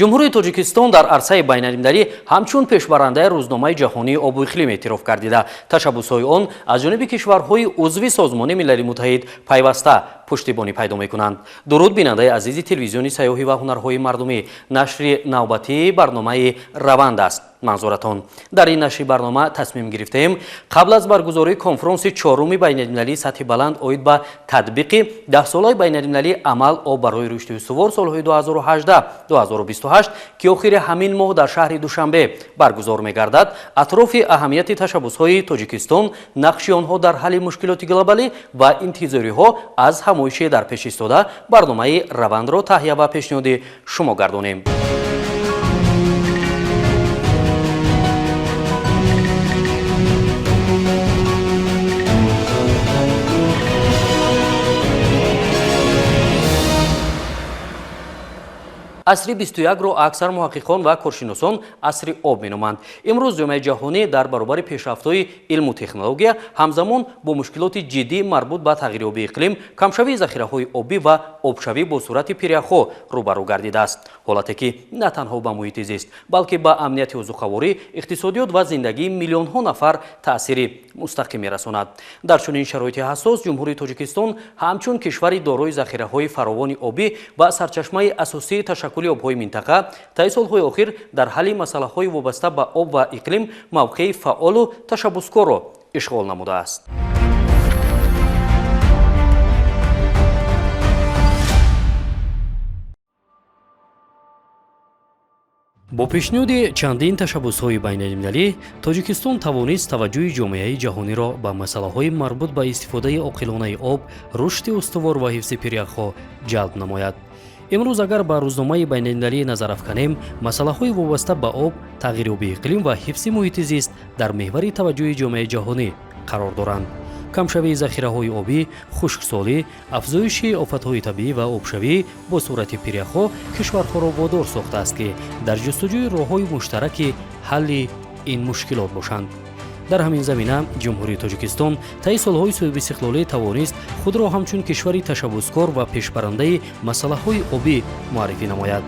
Ҷумҳурии Тоҷикистон дар арсаи байналмилалӣ ҳамчун пешбарандаи рӯзномаи ҷаҳонии обу иқлим эътироф гардида, ташаббусҳои он аз ҷониби кишварҳои узви Созмони Милали Муттаҳид пайваста пуштибонӣ пайдо мекунанд. Дуруд, бинандаи азизи телевизиони сайёҳӣ ва ҳунарҳои мардумӣ. Нашри навбатии барномаи «Раванд» аст манзуратон. Дар ин нашри барнома тасмим гирифтаем, қабл аз баргузории конфронси чоруми байналмилалии сатҳи баланд оид ба татбиқи даҳсолаи байналмилалии амал «Об барои рушди устувор» солҳои 2018-2028, ки охири ҳамин моҳ дар шаҳри Душанбе баргузор мегардад, атрофи аҳамияти ташаббусҳои Тоҷикистон, нақши онҳо дар ҳалли мушкилоти глобалӣ ва интизориҳо аз ҳамоише дар пеш истода барномаи «Равандро» таҳия ва пешниҳоди шумо гардонем. Асри 21-ро аксар муҳаққиқон ва коршиносон асри об меноманд. Имрӯз ҷомеаи ҷаҳонӣ дар баробари пешрафтҳои илму технология ҳамзамон бо мушкилоти ҷиддӣ марбут ба тағйирёбии иқлим, камшавии захираҳои обӣ ва обшавӣ бо суръати пиряхҳо рӯбарӯ гардидааст, ҳолате ки на танҳо ба муҳити зист, балки ба амнияти озуқаворӣ, иқтисодиёт ва зиндагии миллионҳо нафар таъсири мустақим мерасонад. Дар чунин шароити ҳассос Ҷумҳурии Тоҷикистон ҳамчун кишвари дорои захираҳои фаровони обӣ ва сарчашмаи асосии ташаккули обҳои минтақа таи солҳои охир дар ҳалли масъалаҳои вобаста ба об ва иқлим мавқеи фаъолу ташаббускорро ишғол намудааст. Бо пешниҳоди чандин ташаббусҳои байналмилалӣ Тоҷикистон тавонист таваҷҷӯҳи ҷомеаи ҷаҳониро ба масъалаҳои марбут ба истифодаи оқилонаи об, рушди устувор ва ҳифзи пиряхҳо ҷалб намояд. Имрӯз агар ба рӯзномаи байналмилалӣ назар афканем, масъалаҳои вобаста ба об, тағйирёбии иқлим ва ҳифзи муҳити зист дар меҳвари таваҷҷӯҳи ҷомеаи ҷаҳонӣ қарор доранд. Камшавии захираҳои обӣ, хушксолӣ, афзоиши офатҳои табиӣ ва обшавӣ бо суръати пиряхҳо кишварҳоро водор сохтааст, ки дар ҷустуҷӯи роҳҳои муштараки ҳалли ин мушкилот бошанд. Дар ҳамин замина Ҷумҳурии Тоҷикистон таи солҳои соҳибистиқлолӣ тавонист худро ҳамчун кишвари ташаббускор ва пешбарандаи масъалаҳои обӣ муаррифӣ намояд.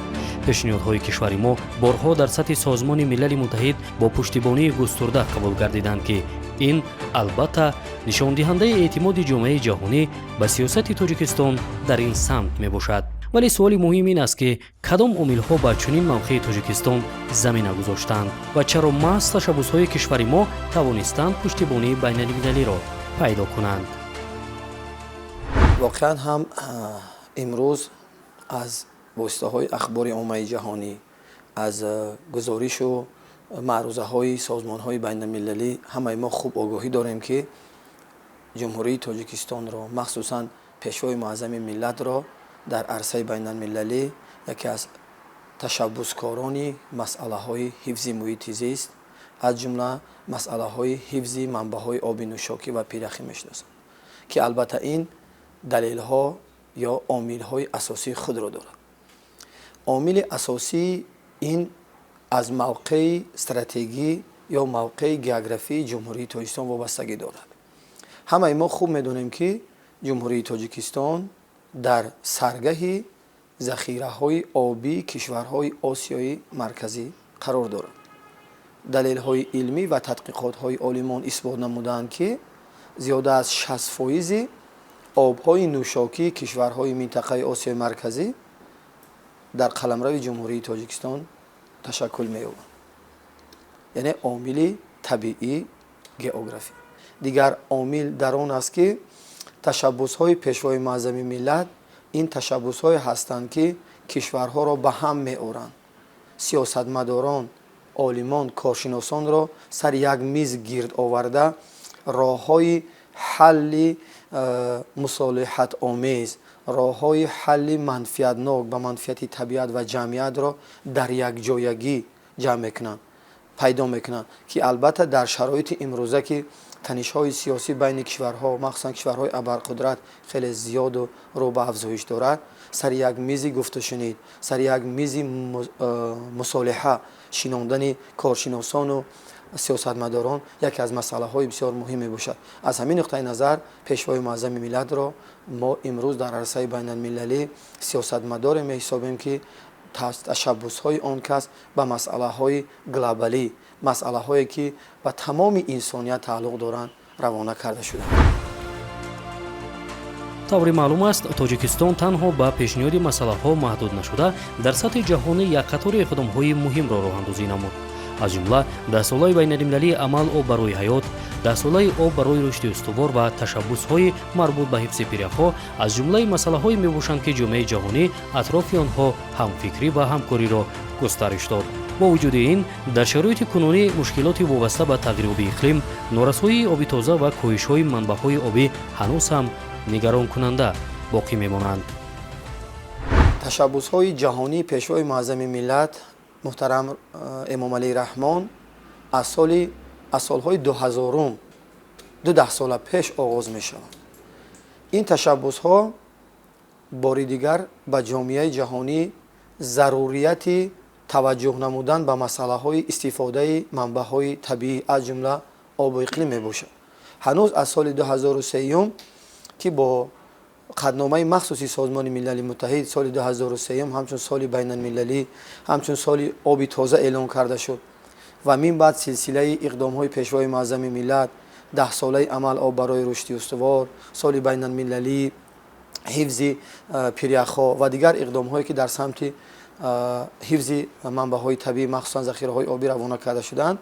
Пешниҳодҳои кишвари мо борҳо дар сатҳи Созмони Милали Муттаҳид бо пуштибонии густурда қабул гардиданд, ки ин албатта нишондиҳандаи эътимоди ҷомеаи ҷаҳонӣ ба сиёсати Тоҷикистон дар ин самт мебошад. Вале суоли муҳим ин аст, ки кадом омилҳо ба чунин мавқеи Тоҷикистон замина гузоштанд ва чаро маҳз ташаббусҳои кишвари мо тавонистанд пуштибонии байналмилалиро пайдо кунанд? Воқеан ҳам, имрӯз аз воситаҳои ахбори оммаи ҷаҳонӣ, аз гузоришу маърузаҳои созмонҳои байналмилалӣ ҳамаи мо хуб огоҳӣ дорем, ки Ҷумҳурии Тоҷикистонро, махсусан Пешвои муаззами миллатро дар арсаи байналмилалӣ яке аз ташаббускорони масъалаҳои ҳифзи муҳити зист, аз ҷумла масъалаҳои ҳифзи манбаъҳои оби нӯшокӣ ва пиряхӣ мешиносанд, ки албатта ин далелҳо ё омилҳои асосии худро дорад. Омили асосии ин аз мавқеи стратегӣ ё мавқеи географии Ҷумҳурии Тоҷикистон вобастагӣ дорад. Ҳамаи мо хуб медонем, ки Ҷумҳурии Тоҷикистон дар саргаҳи захираҳои обии кишварҳои Осиёи Марказӣ қарор дорад. Далелҳои илмӣ ва тадқиқотҳои олимон исбот намудаанд, ки зиёда аз 60 фоизи обҳои нӯшокии кишварҳои минтақаи Осиёи Марказӣ дар қаламрави Ҷумҳурии Тоҷикистон ташаккул меёбанд, яъне омили табиӣ географӣ. Дигар омил дар он аст, ки ташаббусҳои Пешвои муаззами миллат ин ташаббусҳое ҳастанд, ки кишварҳоро ба ҳам меоранд, сиёсатмадорон, олимон, коршиносонро сари як миз гирд оварда, роҳҳои ҳалли мусолиҳатомез, роҳҳои ҳалли манфиатнок ба манфиати табиат ва ҷамъиятро дар якҷоягӣ ҷамъ мекунанд, пайдо мекунанд, ки албатта дар шароити имрӯза, ки танишҳои сиёсӣ байни кишварҳо, махсусан кишварҳои абарқудрат, хеле зиёду рӯ ба афзоиш дорад, сари як мизи гуфтушунид, сари як мизи мусолиҳа шинондани коршиносону сиёсатмадорон яке аз масъалаҳои бисёр муҳим мебошад. Аз ҳамин нуқтаи назар Пешвои муаззами миллатро мо имрӯз дар арсаи байналмилалӣ сиёсатмадоре меҳисобем, ки Ташаббусҳои он кас ба масъалаҳои глобалӣ, масъалаҳое ки ба тамоми инсоният тааллуқ доранд, равона карда шуданд. Тавре маълум аст, Тоҷикистон танҳо ба пешниҳоди масъалаҳо маҳдуд нашуда, дар сатҳи ҷаҳонӣ як қатори иқдомҳои муҳимро роҳандозӣ намуд, аз ҷумла Даҳсолаи байналмилалии амал «Об барои ҳаёт», Даҳсолаи об барои рушди устувор ва ташаббусҳои марбут ба ҳифзи пиряхҳо аз ҷумлаи масъалаҳое мебошанд, ки ҷомеаи ҷаҳонӣ атрофи онҳо ҳамфикрӣ ва ҳамкориро густариш дод. Бо вуҷуди ин, дар шароити кунунӣ мушкилоти вобаста ба тағйирёбии иқлим, норасоии оби тоза ва коҳишҳои манбаъҳои обӣ ҳанӯз ҳам нигаронкунанда боқӣ мемонанд. Ташаббусҳои ҷаҳонии Пешвои муаззами миллат муҳтарам Эмомалӣ Раҳмон аз солҳои 2000-ум, ду даҳсола пеш оғоз мешаванд. Ин ташаббусҳо бори дигар ба ҷомеаи ҷаҳонӣ зарурияти таваҷҷӯҳ намудан ба масъалаҳои истифодаи манбаъҳои табиӣ, аз ҷумла обу иқлим мебошад. Ҳанӯз аз соли 2003, ки бо қатъномаи махсуси Созмони Милали Муттаҳид соли 2003 ҳамчун соли байналмилалӣ, ҳамчун соли оби тоза эълон карда шуд ва мин баъд силсилаи иқдомҳои Пешвои муаззами миллат, Даҳсолаи амал «Об барои рушди устувор», соли байналмилалии ҳифзи пиряхҳо ва дигар иқдомҳое, ки дар самти ҳифзи манбаъҳои табиӣ, махсусан захираҳои обӣ равона карда шуданд,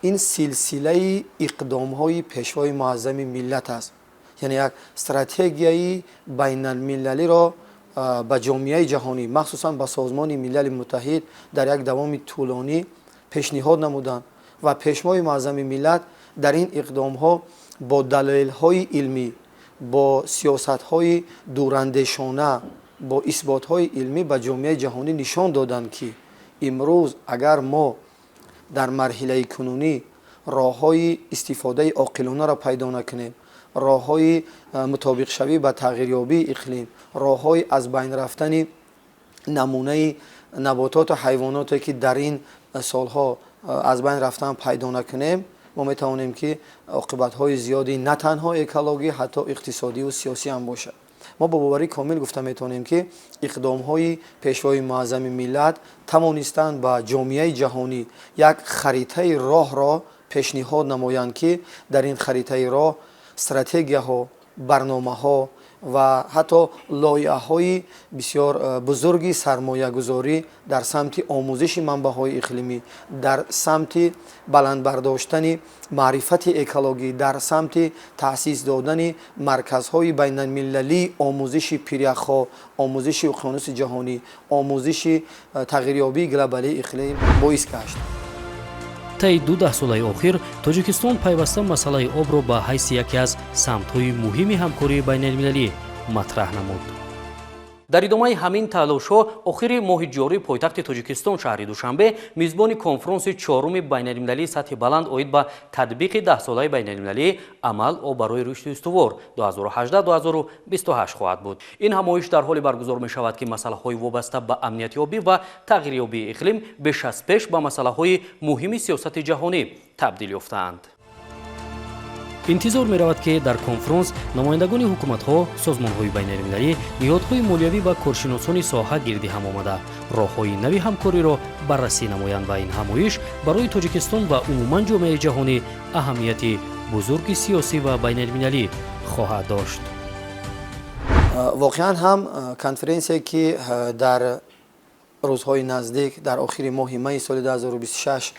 ин силсилаи иқдомҳои Пешвои муаззами миллат аст. Яъне як стратегияи байналмилалиро ба ҷомеаи ҷаҳонӣ, махсусан ба Созмони Милали Муттаҳид, дар як давоми тӯлонӣ пешниҳод намуданд ва Пешвои муаззами миллат дар ин иқдомҳо бо далелҳои илмӣ, бо сиёсатҳои дурандешона, бо исботҳои илмӣ ба ҷомеаи ҷаҳонӣ нишон доданд, ки имрӯз агар мо дар марҳилаи кунунӣ роҳҳои истифодаи оқилонаро пайдо накунем, роҳҳои мутобиқшавӣ ба тағйирёбии иқлим, роҳҳои аз байн рафтани намунаи набототу ҳайвоноте, ки дар ин солҳо аз байн рафтан, пайдо накунем, мо метавонем, ки оқибатҳои зиёди на танҳо экологӣ, ҳатто иқтисодиву сиёсӣ ҳам бошад. Мо бо боварии комил гуфта метавонем, ки иқдомҳои Пешвои муаззами миллат тавонистанд ба ҷомеаи ҷаҳонӣ як харитаи роҳро пешниҳод намоянд, ки дар ин харитаи роҳ стратегияҳо, барномаҳо ва ҳатто лоиҳаҳои бисёр бузурги сармоягузорӣ дар самти омӯзиши манбаъҳои иқлимӣ, дар самти баланд бардоштани маърифати экологӣ, дар самти таъсис додани марказҳои байналмилалии омӯзиши пиряхҳо, омӯзиши уқёнуси ҷаҳонӣ, омӯзиши тағйирёбии глобалии иқлим боис гашт. Таи ду даҳсолаи охир Тоҷикистон пайваста масъалаи обро ба ҳайси яке аз самтҳои муҳими ҳамкории байналмилалӣ матраҳ намуд. Дар идомаи ҳамин талошҳо охири моҳи ҷорӣ пойтахти Тоҷикистон, шаҳри Душанбе, мизбони конфронси чоруми байналмилалии сатҳи баланд оид ба татбиқи Даҳсолаи байналмилалии амал «Об барои рушди устувор» 2018-2028 хоҳад буд. Ин ҳамоиш дар ҳоле баргузор мешавад, ки масъалаҳои вобаста ба амнияти обӣ ва тағйирёбии иқлим беш аз пеш ба масъалаҳои муҳими сиёсати ҷаҳонӣ табдил ёфтаанд. Интизор меравад, ки дар конфронс намояндагони ҳукуматҳо, созмонҳои байналмилалӣ, ниҳодҳои молиявӣ ва коршиносони соҳа гирди ҳам омада, роҳҳои нави ҳамкориро баррасӣ намоянд ва ин ҳамоиш барои Тоҷикистон ва умуман ҷомеаи ҷаҳонӣ аҳамияти бузурги сиёсӣ ва байналмилалӣ хоҳад дошт. Воқеан ҳам, конференсия, ки дар рӯзҳои наздик, дар охири моҳи майи соли 2026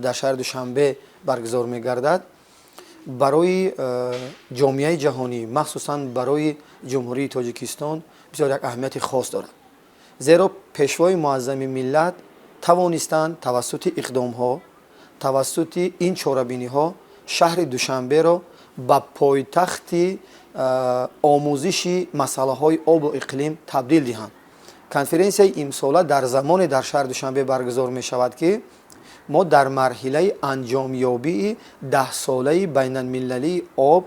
дар шаҳри Душанбе баргузор мегардад, барои ҷомеаи ҷаҳонӣ, махсусан барои Ҷумҳурии Тоҷикистон бисёр як аҳамияти хос дорад, зеро Пешвои муаззами миллат тавонистанд тавассути иқдомҳо, тавассути ин чорабиниҳо шаҳри Душанберо ба пойтахти омӯзиши масъалаҳои обу иқлим табдил диҳанд. Конференсияи имсола дар замоне дар шаҳри Душанбе баргузор мешавад, ки мо дар марҳилаи анҷомёбии Даҳсолаи байналмилалии об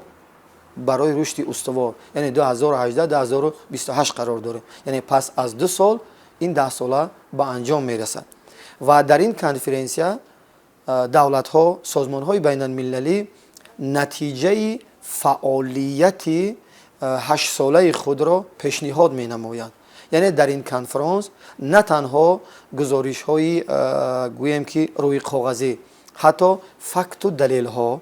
барои рушди устувор, яъне 2018-2028 қарор дорем. Яъне пас аз 2 сол ин даҳсола ба анҷом мерасад ва дар ин конференсия давлатҳо, созмонҳои байналмилалӣ натиҷаи фаъолияти ҳаштсолаи худро пешниҳод менамоянд. Яъне дар ин конфронс на танҳо гузоришҳои, гӯем ки, рӯи коғазӣ, ҳатто факту далелҳо,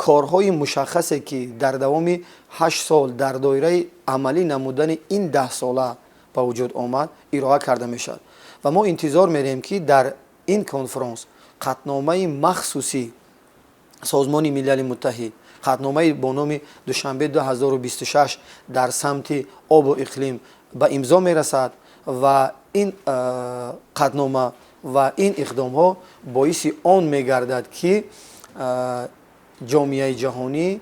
корҳои мушаххасе, ки дар давоми 8 сол дар доираи амалӣ намудани ин даҳсола ба вуҷуд омад, ироа карда мешавад. Ва мо интизор мерем, ки дар ин конфронс қатъномаи махсуси Созмони Милали Муттаҳид, қатъномаи бо номи Душанбе 2026 дар самти обу иқлим ба имзо мерасад ва ин қатънома ва ин иқдомҳо боиси он мегардад, ки ҷомеаи ҷаҳонӣ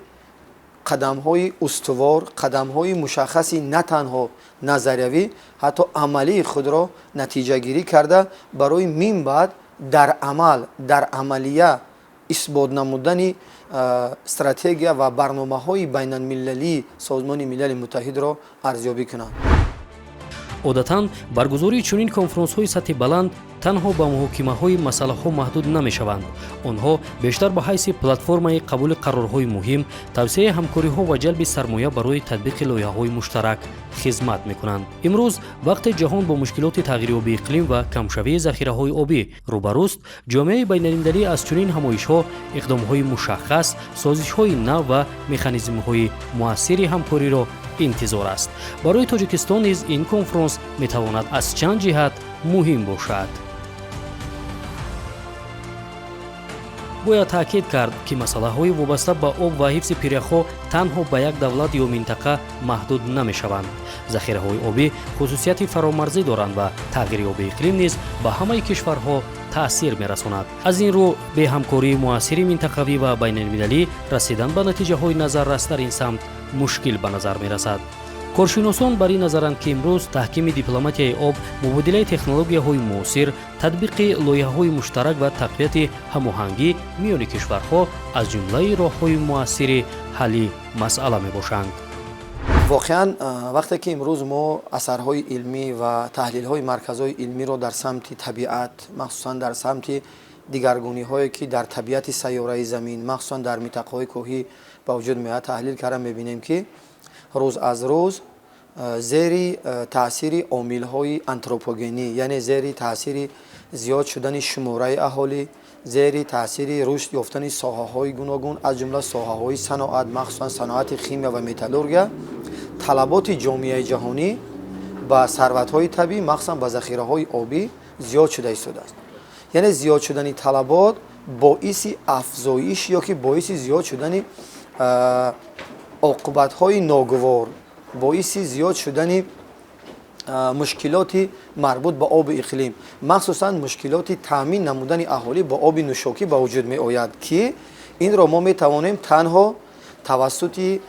қадамҳои устувор, қадамҳои мушаххаси на танҳо назариявӣ, ҳатто амалии худро натиҷагирӣ карда, барои минбаъд дар амал, дар амалия исбот намудани стратегия ва барномаҳои байналмилалии Созмони Милали Муттаҳидро арзёбӣ кунанд. Одатан баргузории чунин конфронсҳои сатҳи баланд танҳо ба муҳокимаҳои масъалаҳо маҳдуд намешаванд. Онҳо бештар ба ҳайси платформаи қабули қарорҳои муҳим, тавсеаи ҳамкориҳо ва ҷалби сармоя барои татбиқи лоиҳаҳои муштарак хизмат мекунанд. Имрӯз, вақте ҷаҳон бо мушкилоти тағйирёбии иқлим ва камшавии захираҳои обӣ рӯбарӯст, ҷомеаи байналмилалӣ аз чунин ҳамоишҳо иқдомҳои мушаххас, созишҳои нав ва механизмҳои муассири ҳамкориро интизор аст. Барои Тоҷикистон низ ин конфронс метавонад аз чанд ҷиҳат муҳим бошад. Бояд таъкид кард, ки масъалаҳои вобаста ба об ва ҳифзи пиряхҳо танҳо ба як давлат ё минтақа маҳдуд намешаванд. Захираҳои обӣ хусусияти фаромарзӣ доранд ва тағйирёбии иқлим низ ба ҳамаи кишварҳо таъсир мерасонад. Аз ин рӯ, беҳамкории муассири минтақавӣ ва байналмилалӣ расидан ба натиҷаҳои назаррас дар ин самт мушкил ба назар мерасад. Коршиносон бар ин назаранд, ки имрӯз таҳкими дипломатияи об, мубодилаи технологияҳои муосир, татбиқи лоиҳаҳои муштарак ва тақвияти ҳамоҳангӣ миёни кишварҳо аз ҷумлаи роҳҳои муассири ҳалли масъала мебошанд. Воқеан, вақте ки имрӯз мо асарҳои илмӣ ва таҳлилҳои марказҳои илмиро дар самти табиат, махсусан дар самти дигаргуниҳое, ки дар табиати сайёраи Замин, махсусан дар минтақаҳои кӯҳӣ ба вуҷуд меояд, таҳлил карда, мебинем, ки рӯз аз рӯз зери таъсири омилҳои антропогенӣ, яъне зери таъсири зиёд шудани шумораи аҳолӣ, зери таъсири рушд ёфтани соҳаҳои гуногун, аз ҷумла соҳаҳои саноат, махсусан саноати химия ва металлургия, талаботи ҷомеаи ҷаҳонӣ ба сарватҳои табиӣ, махсусан ба захираҳои обӣ зиёд шуда истодааст. Яъне зиёд шудани талабот боиси афзоиш ё ки боиси зиёд шудани оқибатҳои ногувор, боиси зиёд шудани мушкилоти марбут ба обу иқлим, махсусан мушкилоти таъмин намудани аҳолӣ бо оби нӯшокӣ ба вуҷуд меояд, ки инро мо метавонем танҳо тавассути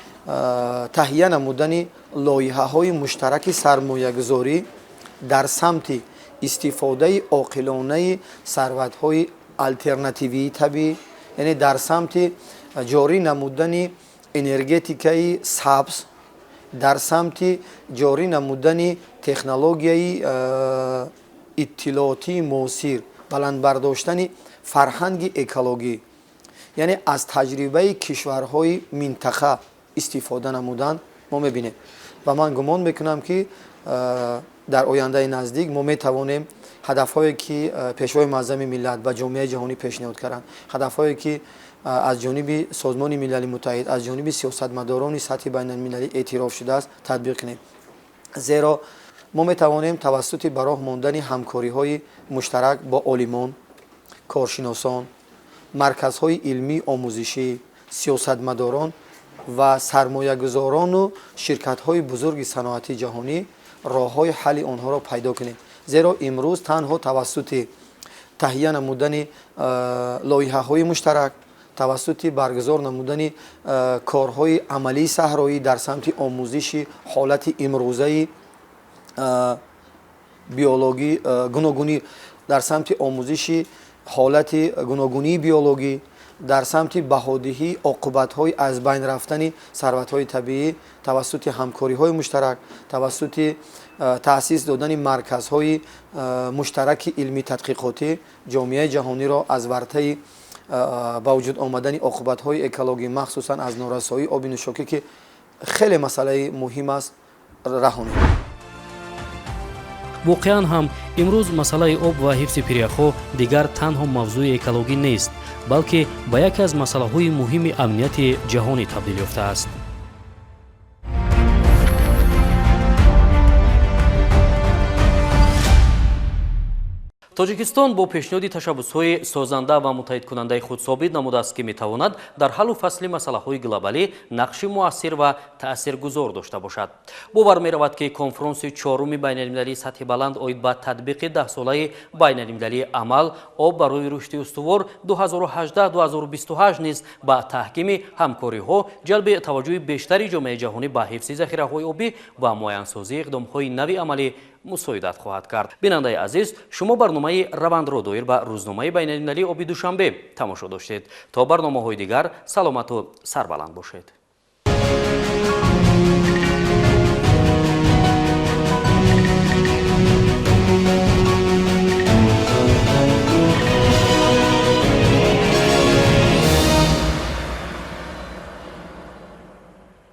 таҳия намудани лоиҳаҳои муштараки сармоягузорӣ дар самти истифодаи оқилонаи сарватҳои алтернативии табиӣ, яъне дар самти ҷорӣ намудани энергетикаи сабз, дар самти ҷорӣ намудани технологияи иттилоотии муосир, баланд бардоштани фарҳанги экологӣ, яъне аз таҷрибаи кишварҳои минтақа истифода намудан мо мебинем. Ва ман гумон мекунам, ки дар ояндаи наздик мо метавонем ҳадафҳое, ки Пешвои муаззами миллат ба ҷомеаи ҷаҳонӣ пешниҳод карданд, ҳадафҳое, ки аз ҷониби Созмони Милали Муттаҳид, аз ҷониби сиёсатмадорони сатҳи байналмилалӣ эътироф шудааст, татбиқ кунем. Зеро мо метавонем тавассути ба роҳ мондани ҳамкориҳои муштарак бо олимон, коршиносон, марказҳои илмии омӯзишӣ, сиёсатмадорон ва сармоягузорону ширкатҳои бузурги саноатии ҷаҳонӣ роҳҳои ҳалли онҳоро пайдо кунем. Зеро имрӯз танҳо тавассути таҳия намудани лоиҳаҳои муштарак, тавассути баргузор намудани корҳои амалии саҳроӣ дар самти омӯзиши ҳолати имрӯзаи биологӣ гуногунӣ, дар самти омӯзиши ҳолати гуногунии биологӣ, дар самти баҳодиҳии оқибатҳои аз байн рафтани сарватҳои табиӣ, тавассути ҳамкориҳои муштарак, тавассути таъсис додани марказҳои муштараки илмӣ тадқиқотӣ ҷомеаи ҷаҳониро аз вартаи ба вуҷуд омадани оқибатҳои экологӣ, махсусан аз норасоии оби нӯшокӣ, ки хеле масъалаи муҳим аст, раҳонем. Воқеан ҳам имрӯз масъалаи об ва ҳифзи пиряхҳо дигар танҳо мавзӯи экологӣ нест, балки ба яке аз масъалаҳои муҳими амнияти ҷаҳонӣ табдил ёфтааст. Тоҷикистон бо пешниҳоди ташаббусҳои созанда ва муттаҳидкунандаи худ собит намудааст, ки метавонад дар ҳаллу фасли масъалаҳои глобалӣ нақши муассир ва таъсиргузор дошта бошад. Бовар меравад, ки конфронси чоруми байналмилалии сатҳи баланд оид ба татбиқи даҳсолаи байналмилалии амал об барои рушди устувор 2018-2028 низ ба таҳкими ҳамкориҳо, ҷалби таваҷҷӯҳи бештари ҷомеаи ҷаҳонӣ ба ҳифзи захираҳои обӣ ва муайянсозии иқдомҳои нави амалӣ мусоидат хоҳад кард. Бинандаи азиз, шумо барномаи равандро доир ба рӯзномаи байналмилалии оби Душанбе тамошо доштед. То барномаҳои дигар саломату сарбаланд бошед.